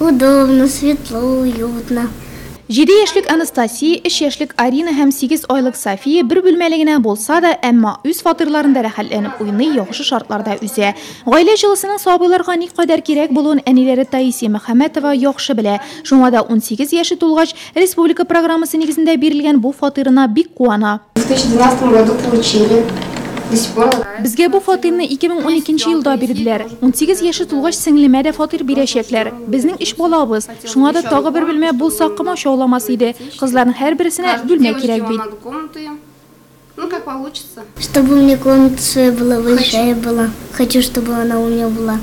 Удобно, светло, уютно. Җиде яшьлек Анастасия, өч яшьлек Арина һәм 8 айлык София бер бүлмәле генә булса да, әмма үз фатирларында рәхәтләнеп уйный, яхшы шартларда үсә. Гаилә җылысының сабыйларга никадәр кирәк булуын әниләре Таисия Мөхәммәтова яхшы белә. Шуңа да 18 яше тулгач, республика программасы нигезендә бирелгән бу фатирына бик куана. В 2012 году получили. До сих пор нравится. Безгә бу фатирны 2012 нче елда бирделәр. 18 яше тулгач сеңлемә дә фатир бирәчәкләр. Безнең өч балабыз. Шуңа да тагы бер бүлмә булса комачауламас иде. Кызларның һәрбересенә бүлмә кирәк бит. Ну, как получится. Чтобы у меня комната своя была, большая была. Хочу, чтобы она у меня была.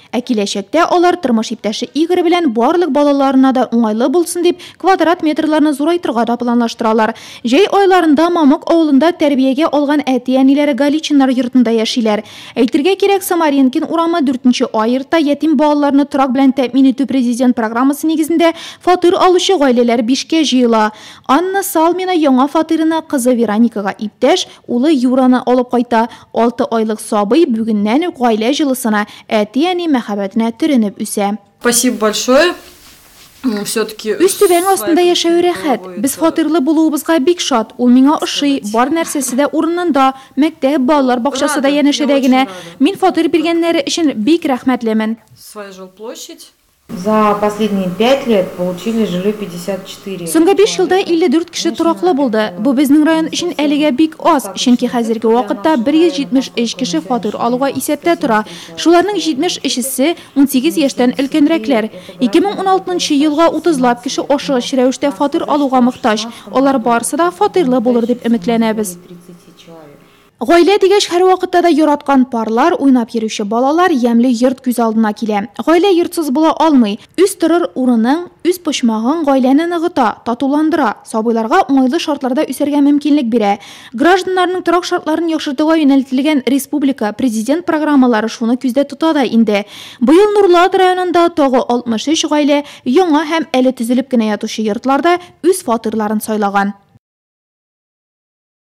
Ә киләчәктә алар тормыш иптәше Игорь белән барлык балаларына да уңайлы булсын дип, квадрат метрларны зурайтырга да планлаштыралар. Җәй айларында Мамык авылында тәрбиягә алган әти-әниләре Галичиннар йортында яшиләр. Әйтергә кирәк, Самаренкин урамы 4 нче А йортта ятим балаларны торак белән тәэмин итү президент программасы нигезендә фатир алучы гаиләләр бишкә җыела. Анна Салмина яңа фатирына кызы Вероникага иптәш, улы Юраны алып кайта. Алты айлык сабый бүгеннән үк гаилә җылысына, әти-әни мәхәббәтенә төренеп үсә. Спасибо большое. Все-таки Үз түбәң астында яшәве рәхәт. Без фатирлы булуыбызга бик шат. Ул миңа ошый, бар нәрсәсе дә урынында. Мәктәп, балалар бакчасы да янәшәдә генә. Мин фатир биргәннәре өчен бик рәхмәтлемен. Своя жилплощадь. За последние пять лет получили жилье 54 Соңгы биш елда 54 кеше тораклы булды. Бу безнең район өчен әлегә бик аз, чөнки хәзерге вакытта 173 кеше фатир алуга исәптә тора. Шуларның 73-се, 18 яшьтән өлкәнрәкләр. 2016 нчы елга утызлап кеше ашыгыч рәвештә фатир алуга мохтаҗ. Алар барысы да фатирлы булыр дип өметләнәбез. Гаилә дигәч, һәрвакытта да яраткан парлар, уйнап йөрүче балалар, ямьле йорт күз алдына килә. Гаилә йортсыз була алмый. Үз торыр урының, үз почмагың гаиләне ныгыта, татуландыра, сабыйларга уңайлы шартларда үсәргә мөмкинлек бирә. Гражданнарның торак шартларын яхшыртуга юнәлтелгән республика, Президент программалары шуны күздә тота да инде. Быел Нурлат районында тагы 63 гаилә яңа һәм әле төзелеп кенә ятучы йортларда үз фатирларын сайлаган.